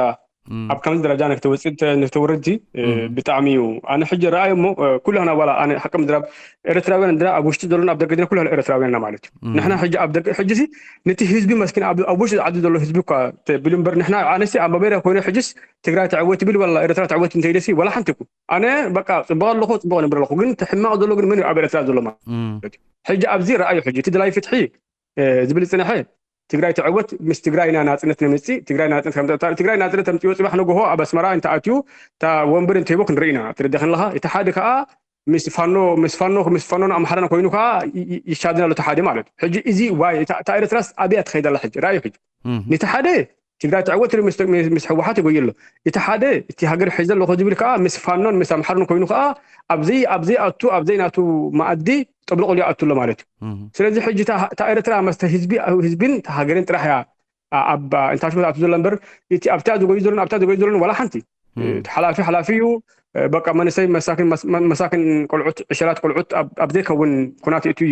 ኣብ ከምዚ ደረጃ ንክትወፅእ ንክትውርድ ብጣዕሚ እዩ ኣነ ሕጂ ረኣይ እሞ ኩላህና ዋላ ኣነ ሓቂ ምድራብ ኤርትራውያን እንድና ኣብ ውሽጢ ዘለና ኣብ ደገ ኩላህና ኤርትራውያን ኢና ማለት እዩ ንሕና ሕጂ ኣብ ደገ ሕጂ ሲ ነቲ ህዝቢ መስኪን ኣብ ውሽጢ ዓዲ ዘሎ ህዝቢ እኳ ተቢሉ እምበር ንሕና ኣነሲ ኣብ ኣሜሪካ ኮይነ ሕጅስ ትግራይ ትዕወት ይብል ዋላ ኤርትራ ትዕወት እንተኢለሲ ዋላ ሓንቲ ይኩን ኣነ በቃ ፅቡቅ ኣለኹ ፅቡቅ ንብር ኣለኹ ግን ሕማቅ ዘሎ ግን መን ኣብ ኤርትራ ዘሎ ማለት ሕጂ ኣብዚ ረኣዩ ሕጂ እቲ ድላይ ፍትሒ ዝብል ዝፅንሐ ትግራይ ትዕወት ምስ ትግራይና ናፅነት ነምፅእ ትግራይ ናፅነት ከም ትግራይ ናፅነት ተምፅኦ ፅባሕ ንግሆ ኣብ ኣስመራ እንተኣትዩ እታ ወንበር እንተሂቦ ክንርኢ ኢና ትርደ ከለካ እቲ ሓደ ከዓ ምስ ፋኖ ምስ ፋኖ ምስ ፋኖን ኣምሓራን ኮይኑ ከዓ ይሻድን ኣሎ ሓደ ማለት ሕጂ እዚ ዋይ እታ ኤርትራስ ኣብያ ትኸይድ ኣላ ሕጂ ረኣዩ ሕጂ ነቲ ሓደ ትግራይ ትዕወት ምስ ህወሓት ይጎይ ኣሎ እቲ ሓደ እቲ ሃገር ሒዘ ኣለኹ ዝብል ከዓ ምስ ፋኖን ምስ ኣምሓራን ኮይኑ ከዓ ኣብዘይ ኣብዘይ ኣቱ ኣብዘይ ናቱ መኣዲ ጠብልቑሉ ይኣቱ ኣሎ ማለት እዩ ስለዚ ሕጂ እታ ኤርትራ መስተ ህዝቢ ህዝብን ሃገርን ጥራሕ እያ ኣብ ኢንተርናሽናል ኣቱ ዘሎ እምበር እቲ ኣብታ ዝጎዩ ዘሎን ኣብታ ዝጎዩ ዘሎን ዋላ ሓንቲ ሓላፊ ሓላፊ እዩ በቃ መንእሰይ መሳኪን መሳኪን ቆልዑት ዕሸላት ቆልዑት ኣብ ዘይከውን ኩናት ይእትዩ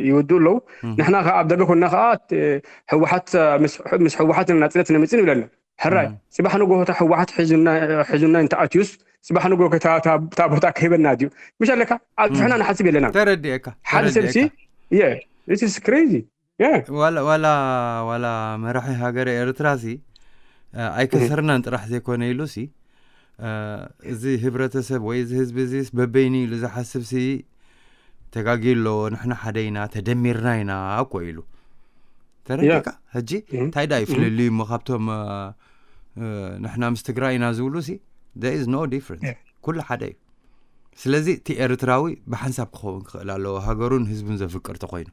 ይወድኡ ኣለዉ ንሕና ከዓ ኣብ ደገ ኮንና ከዓ ህወሓት ምስ ህወሓት ናፅነት ነምፅእ ንብለና ሕራይ ፅባሕ ንጎሆ እታ ህወሓት ሒዙና እንተኣትዩስ ፅባሕ ንጎሆ እታ ቦታ ክህበና ድዩ ምሽ ኣለካ ኣብ ንሕና ንሓስብ የለና ተረዲእካ ሓደ ሰብሲ የ this is crazy ዋላ ዋላ ዋላ መራሒ ሃገረ ኤርትራ ሲ ኣይከሰርናን ጥራሕ ዘይኮነ ኢሉ ሲ እዚ ህብረተሰብ ወይ እዚ ህዝቢ እዚ በበይኒ ኢሉ ዝሓስብ ሲ ተጋጊ ኣሎ ንሕና ሓደ ኢና ተደሚርና ኢና እኮ ኢሉ ተረዲእካ ሕጂ እንታይ ዳ ይፍልልዩ እሞ ካብቶም ንሕና ምስ ትግራይ ኢና ዝብሉ ሲ there is no difference ኩሉ ሓደ እዩ ስለዚ እቲ ኤርትራዊ ብሓንሳብ ክኸውን ክኽእል ኣለዎ ሃገሩን ህዝቡን ዘፍቅር ተኮይኑ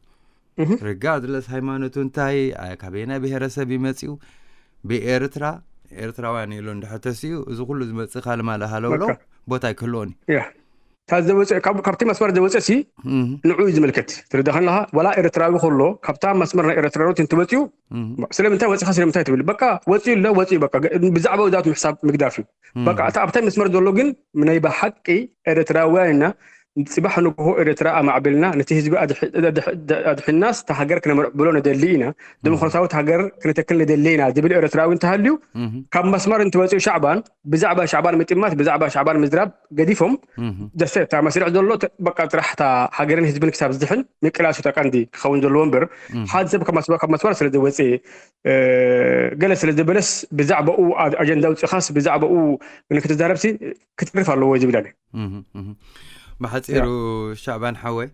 regardless ሃይማኖቱ እንታይ ካበየናይ ብሄረሰብ ይመፅኡ ብኤርትራ ኤርትራውያን ኢሉ እንድሕር ተሲኡ እዚ ኩሉ ዝመፅእ ካልማለ ሃለውለው ቦታ ኣይክህልዎን እዩ ካብቲ መስመር ዝወፀ ሲ ንዑ እዩ ዝምልከት ትርዳ ከለካ ዋላ ኤርትራዊ ከሎ ካብታ መስመር ናይ ኤርትራኖት እንትወፅኡ ስለምንታይ ወፂኻ ስለምንታይ ትብል በቃ ወፂኡ ኣሎ ወፂኡ በቃ ብዛዕባ ዛት ምሕሳብ ምግዳፍ እዩ በቃ እቲ ኣብታይ መስመር ዘሎ ግን ናይ ብሓቂ ኤርትራውያን ኢና ፅባሕ ንግሆ ኤርትራ ኣማዕብልና ነቲ ህዝቢ ኣድሕናስ እቲ ሃገር ክነምዕብሎ ንደሊ ኢና ዲሞክራሲያዊት ሃገር ክንተክል ንደሊ ኢና ዝብል ኤርትራዊ እንተሃልዩ ካብ መስመር እንትወፅኡ ሻዕባን ብዛዕባ ሻዕባን ምጥማት ብዛዕባ ሻዕባን ምዝራብ ገዲፎም ደሰ እታ መስርዕ ዘሎ በቃ ጥራሕ እታ ሃገርን ህዝብን ክሳብ ዝድሕን ምቅላሱ እታ ቀንዲ ክኸውን ዘለዎ እምበር ሓደ ሰብ ካብ መስመር ስለ ዝወፅእ ገለ ስለ ዝበለስ ብዛዕባኡ ኣጀንዳ ውፅኻስ ብዛዕባኡ ንክትዛረብሲ ክትርፍ ኣለዎ ዝብል ኣለ ብሓፂሩ ሻዕባን ሓወይ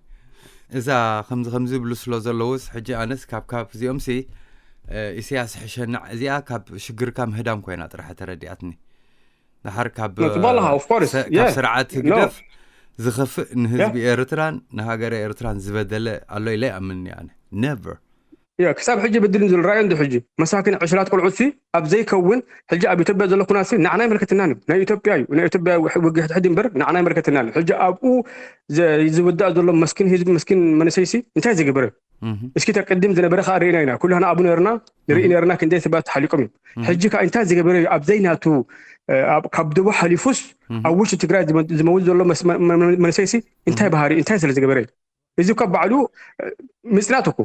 እዛ ከምዚ ከምዚ ይብሉ ስለ ዘለውስ ሕጂ ኣነስ ካብ ካብ እዚኦም ሲ ኢሳያስ ሕሸና እዚኣ ካብ ሽግርካ ምህዳም ኮይና ጥራሕ ተረዲኣትኒ ድሓር ካብ ስርዓት ህግደፍ ዝኸፍእ ንህዝቢ ኤርትራን ንሃገረ ኤርትራን ዝበደለ ኣሎ ኢለ ይኣምንኒ ኣነ ነቨር ያ ክሳብ ሕጂ ብድል ዝብል ራእዮ እንዶ ሕጂ መሳኪን ዕሽራት ቆልዑት ሲ ኣብ ዘይከውን ሕጂ ኣብ ኢትዮጵያ ዘሎ ኩናት ሲ ንዓና ይመልከተናን እዩ ናይ ኢትዮጵያ እዩ ናይ ኢትዮጵያ ውግእ ሕድሕድ እምበር ንዓና ይመልከተናን እዩ ሕጂ ኣብኡ ዝውዳእ ዘሎ መስኪን ህዝቢ መስኪን መንእሰይ ሲ እንታይ ዝገበረ እስኪ ተቅድም ዝነበረ ከዓ ርኢና ኢና ኩላና ኣብኡ ነርና ንርኢ ነርና ክንደይ ሰባት ተሓሊቆም እዮም ሕጂ ከዓ እንታይ ዝገበረ እዩ ኣብ ዘይናቱ ካብ ደቡ ሓሊፉስ ኣብ ውሽጢ ትግራይ ዝመውት ዘሎ መንእሰይ ሲ እንታይ ባህሪ እንታይ ስለ ዝገበረ እዩ እዚ እኳ ባዕሉ ምፅናት እኮ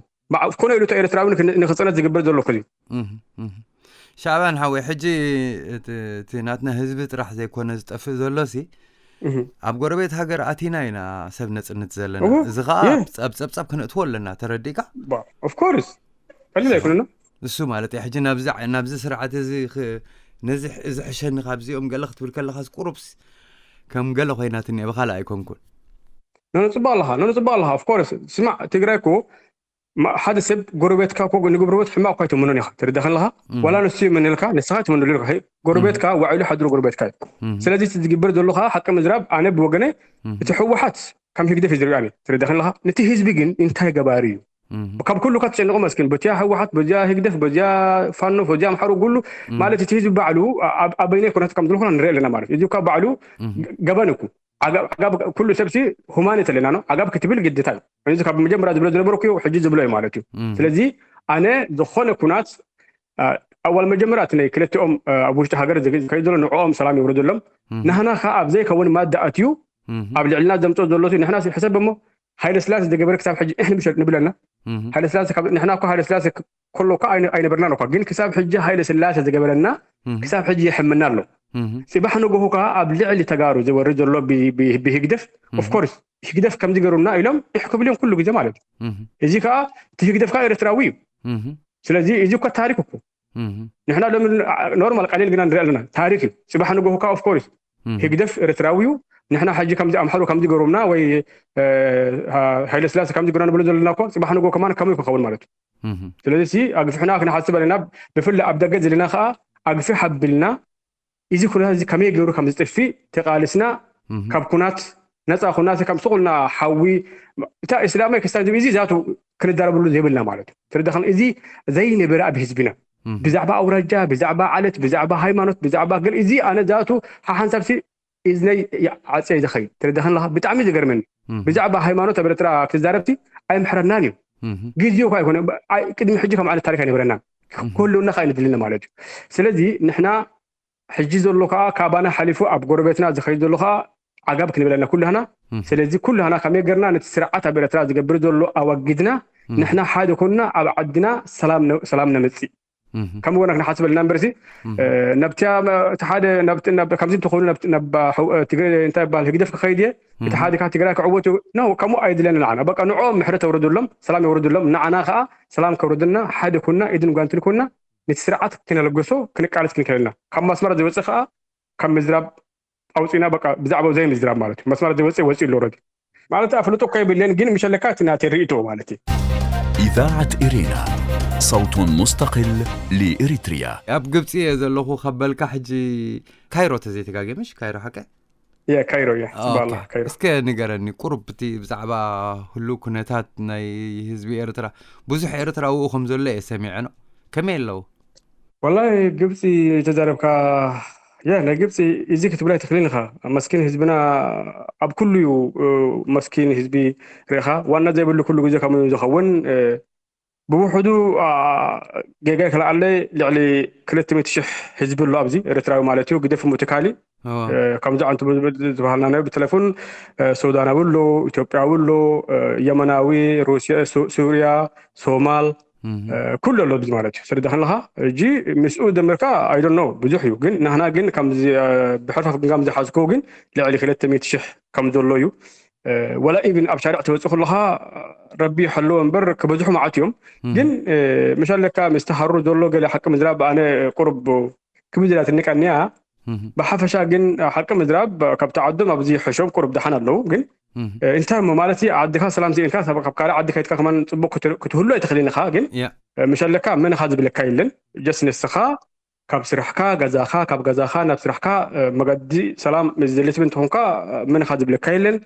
ኮነ ኢሉ ኤርትራዊ ንክፅነት ዝግበር ዘሎ እኮ እዩ ሻዕባን ሓወይ፣ ሕጂ እቲ ናትና ህዝቢ ጥራሕ ዘይኮነ ዝጠፍእ ዘሎሲ፣ ኣብ ጎረቤት ሃገር ኣቲና ኢና ሰብ ነጽንት ዘለና። እዚ ከዓ ኣብ ጸብጻብ ክነእትዎ ኣለና። ተረዲእካ? ኦፍኮርስ ቀሊል ኣይኮነና። እሱ ማለት እዩ። ሕጂ ናብዚ ናብዚ ስርዓት እዚ ነዚ እዚ ሕሸኒ ካብዚኦም ገለ ክትብል ከለኻስ፣ ቁሩብስ ከም ገለ ኮይናትኒ ብኻልእ ኣይኮንኩን። ነንጽባ ኣለኻ ነንጽባ ኣለኻ ኦፍኮርስ። ስማዕ፣ ትግራይ እኮ ሓደ ሰብ ጎረቤትካ እኮ ንግብረወት ሕማቕ እኳ ኣይትምኖን ኢኻ። ትርዳኸን ኣለኻ? ዋላ ንሱ ይመነልካ፣ ንስኻ ኣይትመነሉ ኢኻ። ጎረቤትካ ዋዒሉ ሓድሩ ጎረቤትካ እዩ። ስለዚ እቲ ዝግበር ዘሎ ከዓ ሓቂ ምዝራብ፣ ኣነ ብወገነ እቲ ህወሓት ከም ህግደፍ እዩ ዝሪኦ። ኣነ ትርዳኸን ኣለኻ? ነቲ ህዝቢ ግን እንታይ ገባሪ እዩ? ካብ ኩሉ ካብ ትጨንቆ መስኪን፣ በዚያ ህወሓት፣ በዚያ ህግደፍ፣ በዚያ ፋኖ፣ በዚያ ኣምሓሩ፣ ኩሉ ማለት እቲ ህዝቢ ባዕሉ ኣበይናይ ኩነታት ከም ዘሎ ንርኢ ኣለና ማለት እዩ። እዚ እኳ ባዕሉ ገበን እኩ ዓጋብ ኩሉ ሰብሲ ሁማኒቲ ኣለና ነው። ዓጋብ ክትብል ግድታ እዩ። እዚ ካብ መጀመርያ ዝብሎ ዝነበርኩ እዩ፣ ሕጂ ዝብሎ እዩ ማለት እዩ። ስለዚ ኣነ ዝኾነ ኩናት ኣዋል መጀመርያ እቲ ናይ ክልቲኦም ኣብ ውሽጢ ሃገር ዝከይድ ዘሎ ንዕኦም ሰላም የውረደሎም። ናህና ከዓ ኣብ ዘይከውን ማዳ ኣትዩ ኣብ ልዕልና ዘምፅኦ ዘሎ ንሕና ሕሰብ እሞ ሃይለ ስላሴ ዝገበረ ክሳብ ሕጂ እሕ ንብል ኣለና። ሃይለ ስላሴ ንሕና እኮ ሃይለ ስላሴ ከሎ እኮ ኣይነበርናን እኳ፣ ግን ክሳብ ሕጂ ሃይለ ስላሴ ዝገበረና ክሳብ ሕጂ ይሕምና ኣሎ። ፅባሕ ንግሆ ከዓ ኣብ ልዕሊ ተጋሩ ዝወርድ ዘሎ ብህግደፍ ኦፍኮርስ ህግደፍ ከምዚ ገሩና ኢሎም ይሕክብልዮም ኩሉ ግዜ ማለት እዩ። እዚ ከዓ እቲ ህግደፍ ከዓ ኤርትራዊ እዩ። ስለዚ እዚ እኮ ታሪክ እኮ ንሕና ሎም ኖርማል ቀሊል ግና ንርኢ ኣለና። ታሪክ እዩ። ፅባሕ ንግሆ ከዓ ኦፍኮርስ ህግደፍ ኤርትራዊ እዩ። ንሕና ሕጂ ከምዚ ኣምሓሩ ከምዚ ገሩምና ወይ ሃይለ ስላሴ ከምዚ ገሩና ንብሎ ዘለና እኮ ፅባሕ ንግሆ ከማን ከምኡ ክኸውን ማለት እዩ። ስለዚ ኣግፍሕና ክንሓስብ ኣለና። ብፍላይ ኣብ ደገ ዘለና ከዓ ኣግፍሕ ኣቢልና እዚ ኩነታት እዚ ከመይ ገይሩ ከም ዝጥፊእ ተቃልስና ካብ ኩናት ነፃ ኩናት ከም ስቁልና ሓዊ እታ እስላማይ ክስታን ዝብል እዚ ዛቱ ክንዳረብሉ ዘይብልና ማለት እዩ። ትርዳኸን እዚ ዘይነበረ ኣብ ህዝቢና ብዛዕባ ኣውራጃ፣ ብዛዕባ ዓለት፣ ብዛዕባ ሃይማኖት፣ ብዛዕባ ገል እዚ ኣነ ዛቱ ሓሓንሳብሲ እዝነይ ዓፀ ዝኸይድ ትርዳኸን ኣለካ። ብጣዕሚ ዝገርመኒ ብዛዕባ ሃይማኖት ኣብ ኤርትራ ክትዛረብቲ ኣይምሕረናን እዩ። ግዜው እኳ ኣይኮነ ቅድሚ ሕጂ ከም ዓይነት ታሪክ ኣይነበረና ክህልውና ከዓ ይንድልና ማለት እዩ። ስለዚ ንሕና ሕጂ ዘሎ ከዓ ካባና ሓሊፉ ኣብ ጎረቤትና ዝኸይድ ዘሎ ከዓ ዓጋብ ክንብለና ኩላህና። ስለዚ ኩላህና ከመይ ገርና ነቲ ስርዓት ኣብ ኤርትራ ዝገብር ዘሎ ኣወጊድና ንሕና ሓደ ኮንና ኣብ ዓድና ሰላም ነምፅእ ከም ወና ክንሓስበልና እምበርሲ ናብቲያ እቲ ሓደ ከምዚ እንተኾይኑ ትግረ እንታይ ይበሃል ህግደፍ ክኸይድ እየ እቲ ሓደ ካብ ትግራይ ክዕወት እዩ ነው ከምኡ ኣይድለና ንዓና በቃ ንዕኦም ምሕረት የውርድሎም ሰላም የውርድሎም ንዓና ከዓ ሰላም ከውርድልና ሓደ ኮንና ኢድን ጓንትን ኮንና ነቲ ስርዓት ክነለግሶ ክንቃለስ ክንክእል ኢና። ካብ መስመር ዝወፅእ ከዓ ካብ ምዝራብ ኣውፂና በቃ ብዛዕባ ዘይምዝራብ ማለት እዩ። መስመር ዝወፅእ ወፂኡ ኣሎ ረዲ ማለት ኣፍልጦ እኮ የብለን ግን ምሸለካ እቲ ናተይ ርእይቶ ማለት እዩ። إذاعة إرينا، صوت مستقل لإريتريا. ኣብ ግብፂ እየ ዘለኹ ካብ በልካ ሕጂ ካይሮ ተዘይተጋገ ምሽ ካይሮ ሓቀ ያ ካይሮ እያ ትበሃል ካይሮ። እስከ ንገረኒ ቁሩብ እቲ ብዛዕባ ህሉው ኩነታት ናይ ህዝቢ ኤርትራ ብዙሕ ኤርትራዊ ከም ዘሎ እየ ሰሚዐ ነው ከመይ ኣለዉ? ወላሂ ግብፂ ተዛረብካ ያ ናይ ግብፂ እዚ ክትብል ኣይትኽእልን ኢኻ። መስኪን ህዝብና ኣብ ኩሉ እዩ መስኪን ህዝቢ ርኢኻ ዋና ዘይብሉ ኩሉ ግዜ ከምኡ እዩ ዝኸውን። ብውሕዱ ጌጋ ይክልኣለይ ልዕሊ ክልተ ሚእቲ ሽሕ ህዝቢ ኣሎ ኣብዚ ኤርትራዊ ማለት እዩ ግደፍ ሙትካሊ ከምዚ ዓንቱ ዝበሃልና ናይ ብቴሌፎን ሱዳናዊ ኣሎ ኢትዮጵያዊ ኣሎ የመናዊ ሩስያ ሱርያ ሶማል ኩሉ ኣሎ ኣብዚ ማለት እዩ ስርዳ ከለካ እጂ ምስኡ ደምርካ ኣይዶኖ ብዙሕ እዩ ግን ናህና ግን ከምዚ ብሕርፋፍ ግን ከምዚ ሓዝኮ ግን ልዕሊ ክልተ ሚእቲ ሽሕ ከም ዘሎ እዩ ወላ ኢቭን ኣብ ሻርዕ ትወፅእ ከለካ ረቢ ይሐልዎ እምበር ክበዝሑ መዓት እዮም ግን መሻለካ ምስ ተሃሩ ዘሎ ገለ ሓቂ ምዝራብ ኣነ ቁሩብ ክብዝላ ትንቀንያ ብሓፈሻ ግን ሓቂ ምዝራብ ካብቲ ዓዶም ኣብዚ ሕሾም ቁሩብ ደሓን ኣለዉ ግን እንታይ እሞ ማለት ዓድካ ሰላም ስኢንካ ካብ ካልእ ዓዲ ከይድካ ከማን ፅቡቅ ክትህሉ ኣይትኽእልን ኢኻ ግን መሻለካ መን ኢኻ ዝብለካ የለን ጀስ ንስኻ ካብ ስራሕካ ገዛኻ ካብ ገዛኻ ናብ ስራሕካ መገዲ ሰላም ምስ ዝደሊ ትብል እንተኾንካ መን ኢኻ ዝብለካ የለን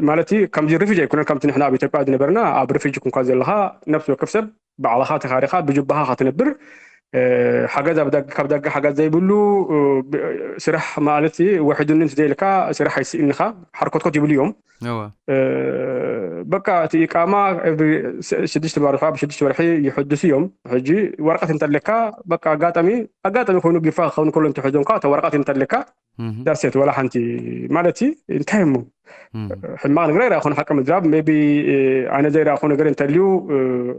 ማለት ከምዚ ሪፊጅ ኣይኮነን ከምቲ ንሕና ኣብ ኢትዮጵያ ዝነበርና ኣብ ሪፊጅ ኩንካ ዘለኻ ነፍሲ ወከፍ ሰብ ባዕልኻ ተኻሪኻ ብጅባኻ ክትነብር ሓገዝ ካብ ዳጋ ሓገዝ ዘይብሉ ስራሕ ማለት ወሒዱኒ እንተዘይልካ ስራሕ ኣይስእንኻ ሓርኮትኮት ይብሉ እዮም በቃ እቲ ኢቃማ ሽዱሽተ ወርሒ ኣብ ሽዱሽተ ወርሒ ይሕድሱ እዮም ሕጂ ወረቀት እንተለካ በቃ ኣጋጣሚ ኣጋጣሚ ኮይኑ ጊፋ ክኸውን ከሎ እንተሕዞንካ እታ ወረቀት እንተለካ ዳሴት ወላ ሓንቲ ማለት እዩ። እንታይ እሞ ሕማቕ ነገር ኣይረኣኹን። ሓቂ ምዝራብ ቢ ኣነ ዘይረኣኹ ነገር እንተልዩ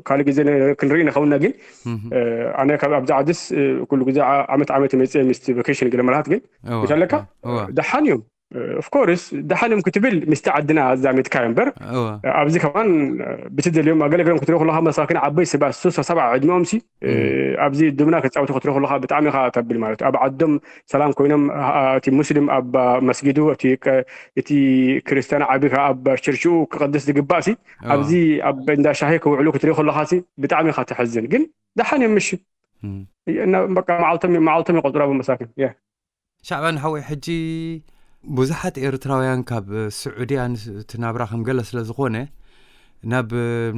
ካልእ ግዜ ክንርኢ ንኸውና። ግን ኣነ ካብ ኣብዚ ዓድስ ኩሉ ግዜ ዓመት ዓመት መፅእ ምስቲ ቫኬሽን ገለ መርሃት ግን ይሻለካ ደሓን እዮም። ኦፍኮርስ ደሓን እዮም ክትብል ምስቲ ዓድና ኣዛሚድካ እምበር ኣብዚ ከማን ብትደልዮም ኣገለገሎም ክትርኢ ከለካ መሳኪን ዓበይ ሰባት ሱሳ ሰብዓ ዕድሚኦም ሲ ኣብዚ ድምና ክፃወቱ ክትርኢ ከለካ ብጣዕሚ ኢኻ ተብል ማለት እዩ። ኣብ ዓዶም ሰላም ኮይኖም እቲ ሙስሊም ኣብ መስጊዱ እቲ ክርስቲያን ዓቢ ከ ኣብ ቸርችኡ ክቐድስ ዝግባእ ሲ ኣብዚ ኣብ እንዳ ሻሂ ክውዕሉ ክትርኢ ከለካ ሲ ብጣዕሚ ኢኻ ተሕዝን። ግን ደሓን እዮም ምሽ በቃ መዓልቶም መዓልቶም ይቆፅሩ ኣብ መሳኪን። ሻዕባን ሓወይ ሕጂ ብዙሓት ኤርትራውያን ካብ ስዑድያ እቲ ናብራ ከም ገለ ስለ ዝኾነ ናብ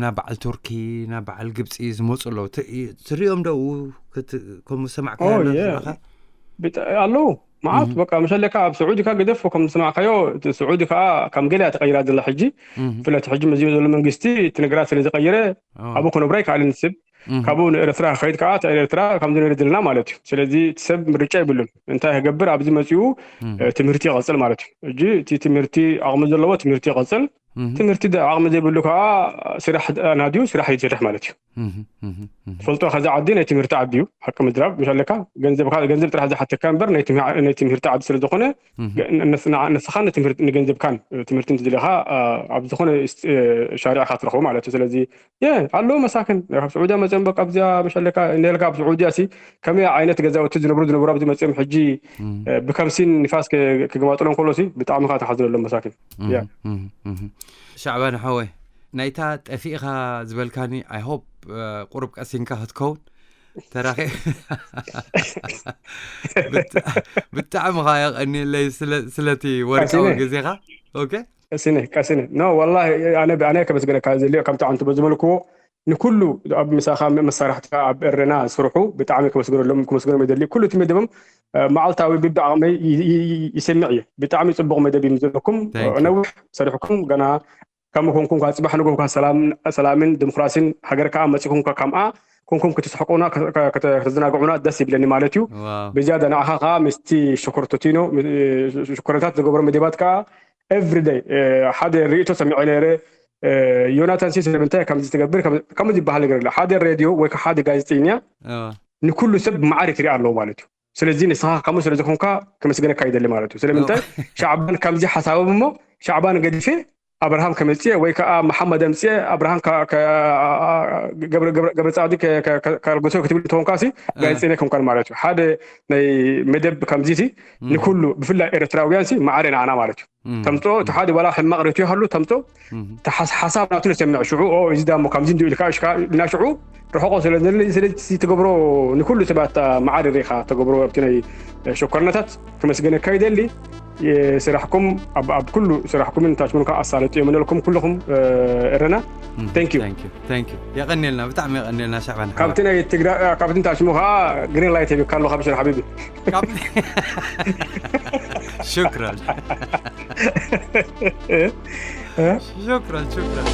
ናብ በዓል ቱርኪ ናብ በዓል ግብፂ ዝመፁ ኣለዉ። ትሪኦም ዶ ከምኡ ሰማዕካ ኣለኻ? ኣለዉ መዓት በቃ መሸለካ ኣብ ስዑዲ ካ ገደፍ ከም ዝሰማዕካዮ ስዑዲ ከዓ ከም ገለ ተቀይራ ዘላ ሕጂ ፍለት ሕጂ መዚ ዘሎ መንግስቲ እቲ ነገራት ስለ ዝቀይረ ኣብኡ ክነብራ ይከኣልን ስብ ካብኡ ንኤርትራ ክኸይድ ከዓ እቲ ኤርትራ ከም ዝነሪ ዘለና ማለት እዩ። ስለዚ እቲ ሰብ ምርጫ ይብሉን እንታይ ክገብር ኣብዚ መፂኡ ትምህርቲ ይቐፅል ማለት እዩ። እጂ እቲ ትምህርቲ ኣቕሚ ዘለዎ ትምህርቲ ይቐፅል። ትምህርቲ ኣቕሚ ዘይብሉ ከዓ ስራሕ ናድዩ ስራሕ ይሰርሕ ማለት እዩ። ፈልጦ ከዚ ዓዲ ናይ ትምህርቲ ዓዲ እዩ። ሓቂ ምድራብ ምሻለካ ገንዘብ ጥራሕ ዝሓተካ እምበር ናይ ትምህርቲ ዓዲ ስለዝኾነ ንስኻ ንገንዘብካን ትምህርቲ እንትዝለካ ኣብ ዝኾነ ሻሪዕካ ትረኽቦ ማለት እዩ። ስለዚ የ ኣለዉ መሳክን ካብ ስዑድያ መፅኦም በቃ ኣብዚኣ መሻለካ ነልካ ኣብ ስዑድያ ሲ ከመይ ዓይነት ገዛውቲ ዝነብሩ ዝነብሩ ኣብዚ መፅኦም ሕጂ ብከምሲን ንፋስ ክግማጥሎም ከሎ ሲ ብጣዕሚ ካ ተሓዝነሎም መሳክን። ሻዕባን ሓወይ ናይታ ጠፊእኻ ዝበልካኒ I hope ቁሩብ ቀሲንካ ክትከውን ተራኺ ብጣዕሚ ካ የቐኒለይ ስለቲ ወርቃዊ ግዜኻ። ኦኬ ቀሲነ ቀሲነ ኖ ወላሂ ኣነ ኣነ ከመስግነካ ዘልዮ ከምቲ ኣንቱ በዝመልክዎ ንኩሉ ኣብ ምሳኻ መሳርሕትካ ኣብ እረና ዝስርሑ ብጣዕሚ ከመስግነሎም ከመስግኖም ይደሊ። ኩሉ እቲ መደቦም መዓልታዊ ብቢ ዓቕመይ ይሰምዕ እየ። ብጣዕሚ ፅቡቕ መደብ እዩ ዘለኩም። ነዊሕ ሰሪሕኩም ገና ከም ኮንኩም ካ ፅባሕ ንጎ ካ ሰላምን ዲሞክራሲን ሃገር ከዓ መፂኩም ካ ከምኣ ኮንኩም ክትስሕቁና ከተዘናግዑና ደስ ይብለኒ ማለት እዩ። ብዝያዳ ንዓኻ ከዓ ምስቲ ሽኮርቶቲኖ ሽኮረታት ዝገበሮ መደባት ከዓ ኤቭሪደይ ሓደ ርእቶ ሰሚዐ ነይረ። ዮናታን ሲ ስለምንታይ ከምዚ ትገብር ከምዚ ዝበሃል ነገር ኣሎ። ሓደ ሬድዮ ወይ ሓደ ጋዜጠኛ ንኩሉ ሰብ ብመዓር ክሪኣ ኣለዎ ማለት እዩ። ስለዚ ንስኻ ከምኡ ስለ ዝኾንካ ከመስግነካ ይደሊ ማለት እዩ። ስለምንታይ ሻዕባን ከምዚ ሓሳቦም እሞ ሻዕባን ገዲፌ ኣብርሃም ከመፅየ ወይ ከዓ መሓመድ ኣምፅየ ኣብርሃም ገብረፃዲ ካልጎሶ ክትብል ተኾንካ ሲ ጋዜጠኛ ከምኳን ማለት እዩ። ሓደ ናይ መደብ ከምዚ ሲ ንኩሉ ብፍላይ ኤርትራውያን ሲ ማዕረ ንዓና ማለት እዩ። ተምፅኦ እቲ ሓደ ዋላ ሕማቕ ርእቶ ይሃሉ ተምፅኦ ሓሳብ ናቱ ንሰምዕ ሽዑ እዚ ዳሞ ከምዚ እንዲ ኢልካ ሽካ እና ሽዑ ርሕቆ ስለ ስለዚ ትገብሮ ንኩሉ ሰባት ማዕረ ሪኻ ተገብሮ ኣብቲ ናይ ሸኮርነታት ክመስገነካ ይደሊ። ስራሕኩም ኣብ ኩሉ ስራሕኩምን ታችሙን ከዓ ኣሳለጡ የምነልኩም ኩልኹም እረና። Thank you. Thank you. የቐኒልና ብጣዕሚ የቐኒልና ሻዕባን ሓወይ። ካብቲ ናይ ትግራ ካብቲ ታሽሙ ከዓ ግሪን ላይት ሂብካ ኣሎ ካብ ሽር ሓቢቢ። شكرا شكرا شكرا